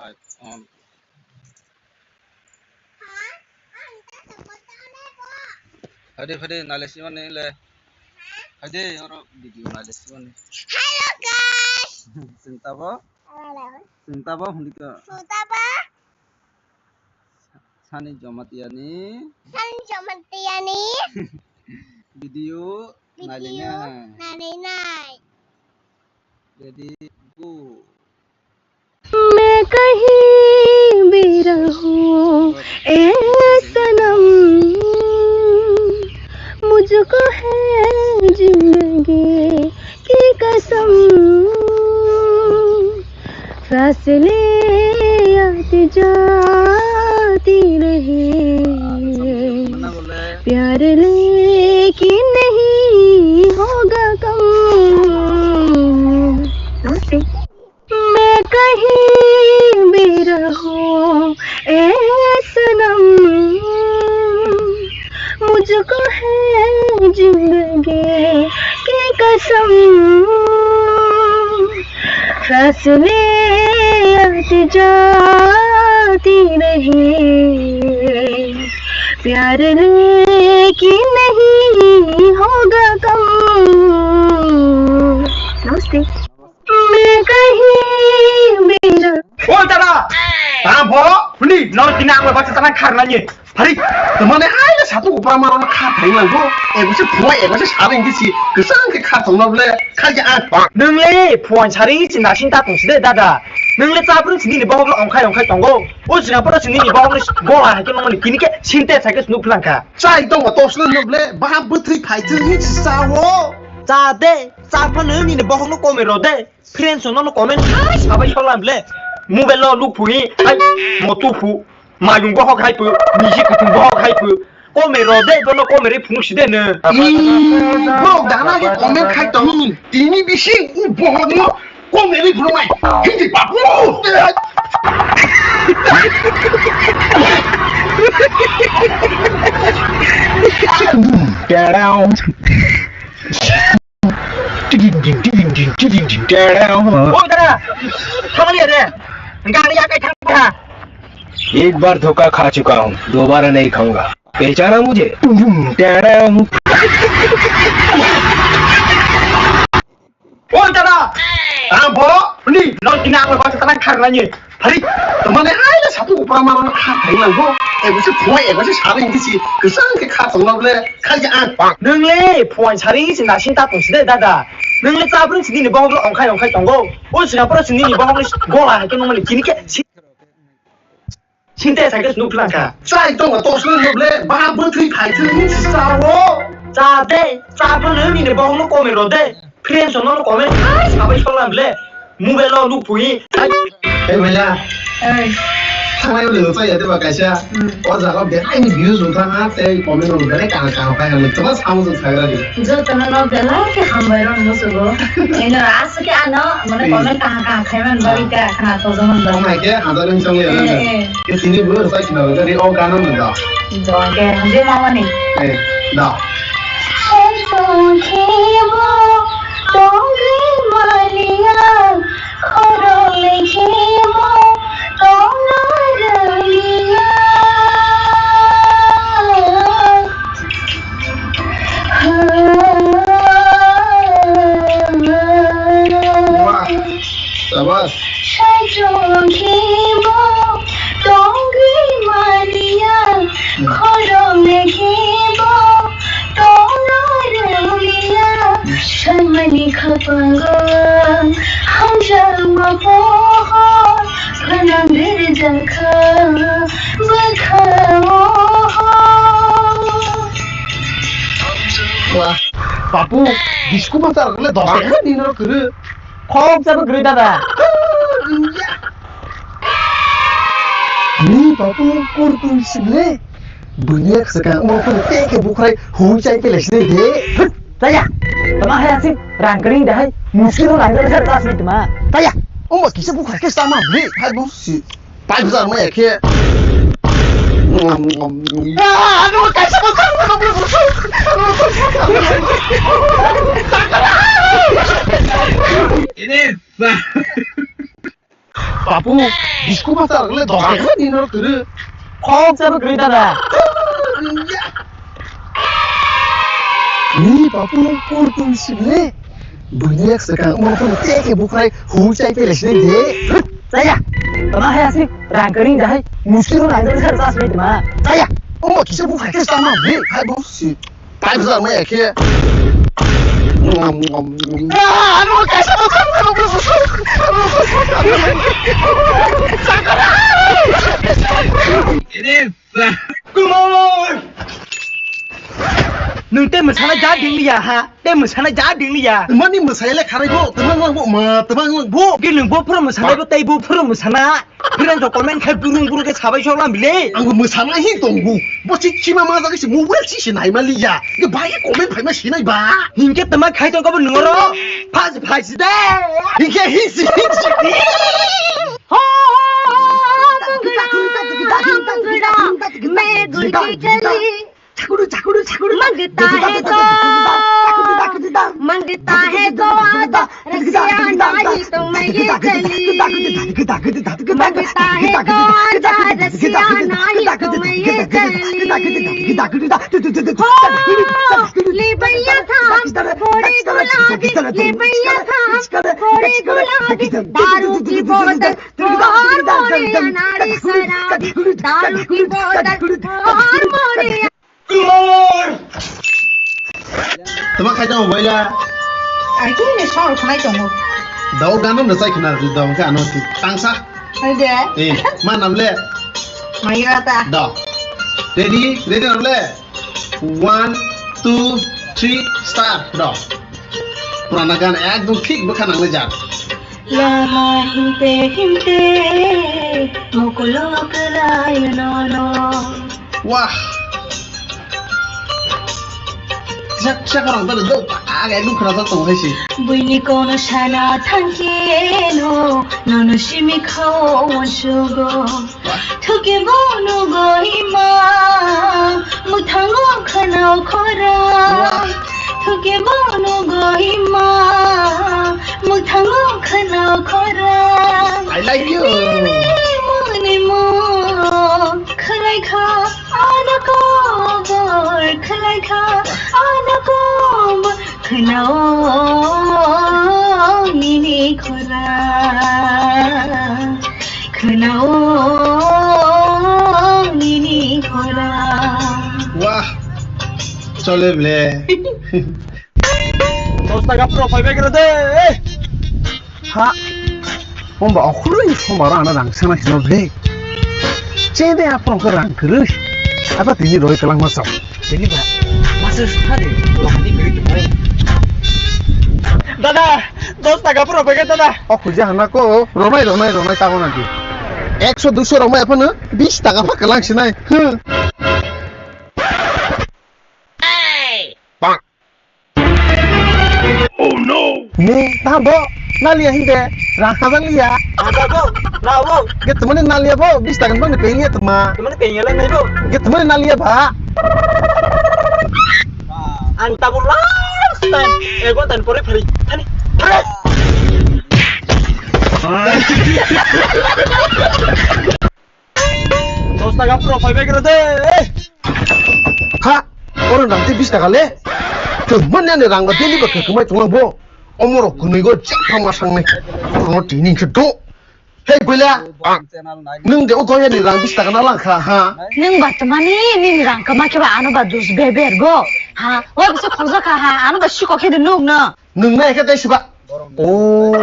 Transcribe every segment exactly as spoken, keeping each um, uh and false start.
Live on. Hadi, hadi, nale simani le. Hadi, oro video nale simani. Hello, guys. Sintabo? Hello. Sintabo, hundika. Sintabo? Sani Jamatia ni. Sani Jamatia ni. Video. Video nai nai. Nai nai. Ready, go. मैं कहीं भी रहूं, ए सनम, मुझको है जिंदगी की कसम। फासले आते जाते रहे, प्यार लेकिन नहीं होगा कम। मैं कहीं भी रहूं, ए सनम, मुझको है जिंदगी की कसम। फासले आते जाते रहे, प्यार लेकिन नहीं होगा कम। नमस्ते। मैं कहीं भी रहूं। Oi, dada! Tamo bo? Huni, no tini ang bai baksa tanang kharnani. Phari, tamani aile satu upra maro na kha thai nang bo. Ego se phoi, ego se saring kisi. Kesang ke kha tong na ble. Kha ya ang. Nung le phoi saring si nasing ta tong si de, dada. Nung le chabrung si nini bohok le ongkhai ongkhai tongo. O sina poro si nini bohok le boha hai ke nongmani kini ke sinte sai ke nuk phlang kha. Chai tong tos le nuk le. Ba bwthwi phai thung ni sa wo. Cha de, cha phano nini bohok no komai ro de. Friends no no comment hai sabai solam ble. Mobile lo luk phui, hai motu phu. Mayung bohok hai pu, music kutung bohok hai pu. Komai ro de, bono komai re phunuk si de no. Ih, bro, dana ke comment khai tong. Tini bisi u bohok no komai re phunuk mai. Hindi papu. Down. Oi dada, thamani are, gari akai thang kha. एक बार धोखा खा चुका हूँ, दोबारा नहीं खाऊंगा। पहचाना मुझे? Oi dada, ah bo, ni, no kina ang ba ta khar na ni. Phari, tamani aile satu upra maro na kha thai nang bo. Ego se phoi, ego se saring kisi. Kesang ke kha tong na ble. Kha ya ang. Nung le phoi saring si nasing ta tong si de dada. Nung le chabrung si nini bohok le ongkhai ongkhai tongo. O sina poro si nini bohok le gola hai ke nongmani kini ke si-, sinte sai ke nuk phlang kha. Chai tong tos nuk ble. Ba bwthwi phai thung ni sa wo. Cha de, cha phano nini bohok no komai ro de. Friends no no comment hai sabai solam ble. Mobile lo luk phui. Ei bhaiya. Ei. Thangnai ule chai ya de ba kaisa. Hmm. O jaga be ai ni views wng thang ha tei comment rok belai kaham kaham phai ha le toma samung jwk sagra di. Jotono no belai khe hambai rok musugo. Ino aswk khe ano mane comment kaham kaham khai man bagwi khe khna thokjak man bagwi. Tongmai khe hajar wng song ya. Eh, eh. Khe tini bo sai khna bagwi o gana mung da. Jong khe je mamani. Eh, da. Hai tong khe bo tongwi maliya, khorok lekhe bo tongna rwliya. Wah, sabas. Saichung khe bo tongwi maliya, khorok lekhe bo tongna rwliya. Saimani khapango hamjakma pohor, phanang berjakha bwkhao. Wah, Papu, disco master le dos taka ni no kuru. Khok jabo gre dada. Ni Papu kurtu sile. Bunyak saka mo pun teke bukrai hui chai pele sile de. Taya, tama hai asik rang kering dahai muskil lai dahai kelas ni tama. Taya, omo kisa bukrai ke sama bli hai bo si. Pai bwsa rwmai ya khe. Ah, ano kaisa bwsa rwmai ya khe. Ini, ba. Papu, biscuit ma char le dok le ni nor kuru. Khok char kri dada. Ni papu nang pur tu sile. Bunyak sekang mo pun te ke bukhai hu chai pele sile de. Saya, tama hai asik rang kering dahai. Muskil rang kering sar sas ni ma. Saya, o kisa bukhai ke sama de. Hai bo si. Five star mai khe. Ano kaisa. Kumar! Nwng tei mwsana ja ding liya ha? Tei mwsana ja ding liya? Mani mwsai le kharai bo, tama nang bo, ma, tama nang bo. Ki nwng bo phuru mwsana bo tei bo phuru mwsana. Phirang to comment khai burung burung ke sabai sok lam bile. Ang bo mwsana hi tongo. Bo si chima ma jagoi si mobile si si nai ma liya. Ke bai comment phai ma si nai ba. Hingke tama khai tong ko bo nungoro. Phas phas de. Hingke hi si hi si. हो, हो, हो, हो, मुंगड़ा, मुंगड़ा, मैं गुड़ की कली। मांगता है तो, मांगता है तो आजा रसिया, नहीं तो मैं ये गली। मांगता है तो आजा रसिया, नहीं तो मैं ये गली। हो, ले भैया था हम थोड़े गुलाबी, ले भैया था हम थोड़े गुलाबी, दारू की बोतल और मोरे अनाड़ी शराबी, दारू की बोतल और मोरे Tama khai tamo baila. Ai kini ni song khnai tongo. Dao gano na chai khna ri dao khe ano ti tangsa. Hai de. Eh, ma nam le. Mayura ta. Da. Ready? Ready nam le. One, two, three, start. Da. Purana gan ekdom thik bwkha nang le jar. Lama himte himte mokolo kwlai nono. Wah. Sak sak orang tadi do aga ekdom khara sak tong hai si. Buini kono sana thangke no nono simi khao sugo. Thuke bono goima muthango khana khora. Wah. Thuke bono goima muthango khana khora. I like you. Nini muni mo khalai kha, ano kobor khalai kha, ano kobor khanao nini khora, khanao nini khora. Wah, chole ble. Dos taka pura phai bai kira de. Ha. Homba okhurui somaro ano rang sana sino ble. Chede apong ko rang kurui. Apa tini roi kelang masam. Tini ba. Masa sukha de. Lahani beri tu mai. Dada, dos taka pura phai dada. Okhurja hana ko ronai ronai ronai tago nanti. Ekso duso romai apa no? Bis taka pa kelang sinai. Huh. Bang. Oh no! Ne, ta bo, naliya hinde, rang hajan liya. Ada bo, na bo. Ge temani naliya bo, bis takan bang pengya tema. Temani pengya lang nai bo. Ge temani naliya ba. Anta bo last time, ego tan pore phari. Ani. Dos taka pura phai bai kira de. Ha, oro nang tei bis taka le. Tongmani ani rang ba daily ba kwkmai tonglang bo. Omorok kwnwi go jepha ma sangnai. Oro tini khe do. Hei bwla, nwng de o doyani rang bis taka na lang kha ha. Nwng ba tongmani nini rang kwma khe ba ano ba dus ber ber go. Ha, o bisa khorja kha ha, ano ba siko khe de nuk no. Nwng na ekhe tei siba. Oh.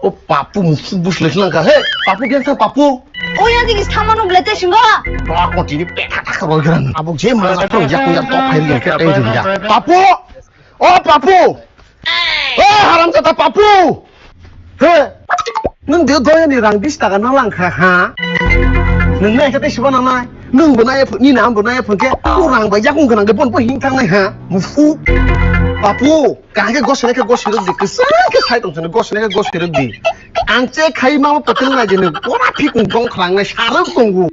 O papu musu bus le lang kha. He, papu gen sa papu. O yang jigis thamano ble te singo. Ba ko tini pe kha kha ba gran. Abo je ma ja ko ya ko ya to phai ri ke tei ri ya. Papu. O papu. O haram jata papu. He. Nwng de doyani rang bis taka na lang kha ha. Nwng na ekhe tei siba na nai. Nwng bo nai phun ni na bo nai phun ke. O rang ba yakung kana ke bon bo hing thang nai ha. Musu. Papu. Kaham khe gosonai khe gosi rwk di, kwchang khe sai tong sini gosonai khe gosi rwk di. Ang che khai ma patil nai jeni gora phikung dong khlang nai sarwk tongo.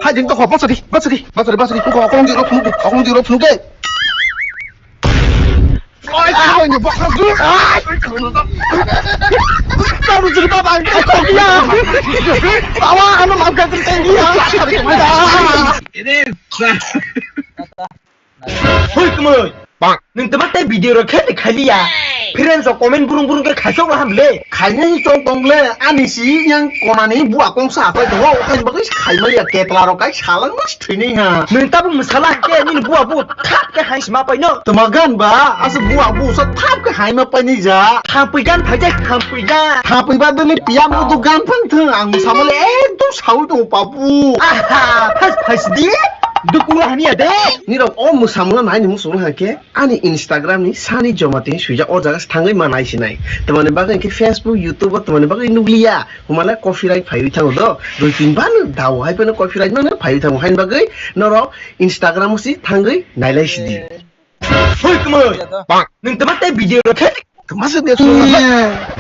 Hai jeng to kho bachari, bachari, bachari, bachari, kho kho jiro phunuk, kho jiro phunuk de. Oi, oi, ni bokha du. Ai, oi, oi, oi. Tahu cerita bang, kau dia. Tawa, anu mau kau cerita dia. Ini sah. Hoi, kemoi. Bang. Nung teman teh video rok khe khali ya. Friends rok comment burung burung khe khaisok laham le. Khainai chong tong le, ani si yang konani bua kongsa apai tongo, okai bagwi khaimali ya, ketla rok kai salang mas thwini ha. Nung tabuk masala ke nini bua bu thap ke hai sima pai no. Tama gan ba, asa bua bu sa thap ke hai ma pai ni ja. Thampui gan phai ja, thampui gan. Thampui ba dini piyam no tu gan phang thung, ang samale ekdom sawi tong papu. Aha, phas phas di. Dukula hania de. Nirok o musamla nai ni musung hake. Ani Instagram ni sani joma twi swijak o jaga se thangwi ma nai sinai. Tamani bagwi hwnkhe Facebook, YouTube o tamani bagwi nukliya. Humala copyright phaiwi thango do. Dui tin ban dao hai phano copyright mano phaiwi thango. Hain bagwi norok Instagram o si thangwi nailai sidi. Hoi kmoi. Nung tama tei video rok khe. Tama se dia sung.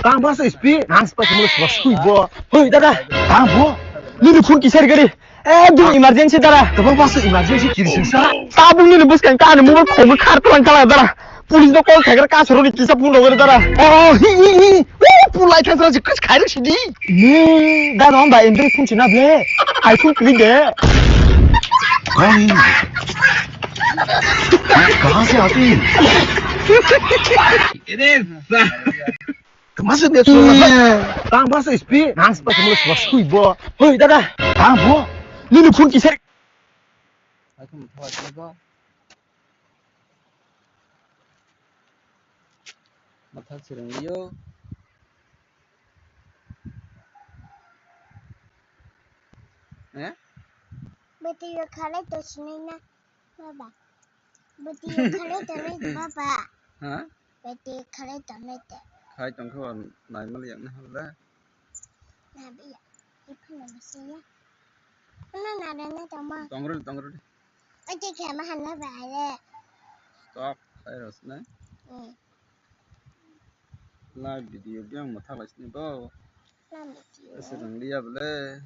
Tang ba se spi. Nang spa se mo sui bo. Hoi dada. Tang bo. Nini phone kisar gari. Ekdom emergency dara. Tamo baso emergency kiri singsa. Tabuk nini bwskang kahani mobile khogwi khar twlang kala dara. Police no call khaikhe kasaro ni kisa phone rogwi dara. Oh, hi, hi, hi. Oh, pulai thang thang jikkas khairok sidi. Ni, dada on ba endri phone sina ble. iPhone klik de. Kahin? Kahan se aate hain? Ere sa. Tama se dia sung. Tang ba se spi. Nang spa se mo sui bo. Hoi dada. Tang bo. Nini phone kisar. Matha sirang liyo. Eh? Bati yo khalai to sinai na, baba. Bati yo khalai to nai, baba. Ha? Bati yo khalai to nai te. Khai tong kho nai mal yang na hala. Na bi ya. Iphana bisi ya. Ana na de na tama. Tongrol tongrol. Oke khe ma hanna ba ale. Stop khai ros na. Hmm. Live video biang matha lai sini bo. Live video. Sirang liya bole.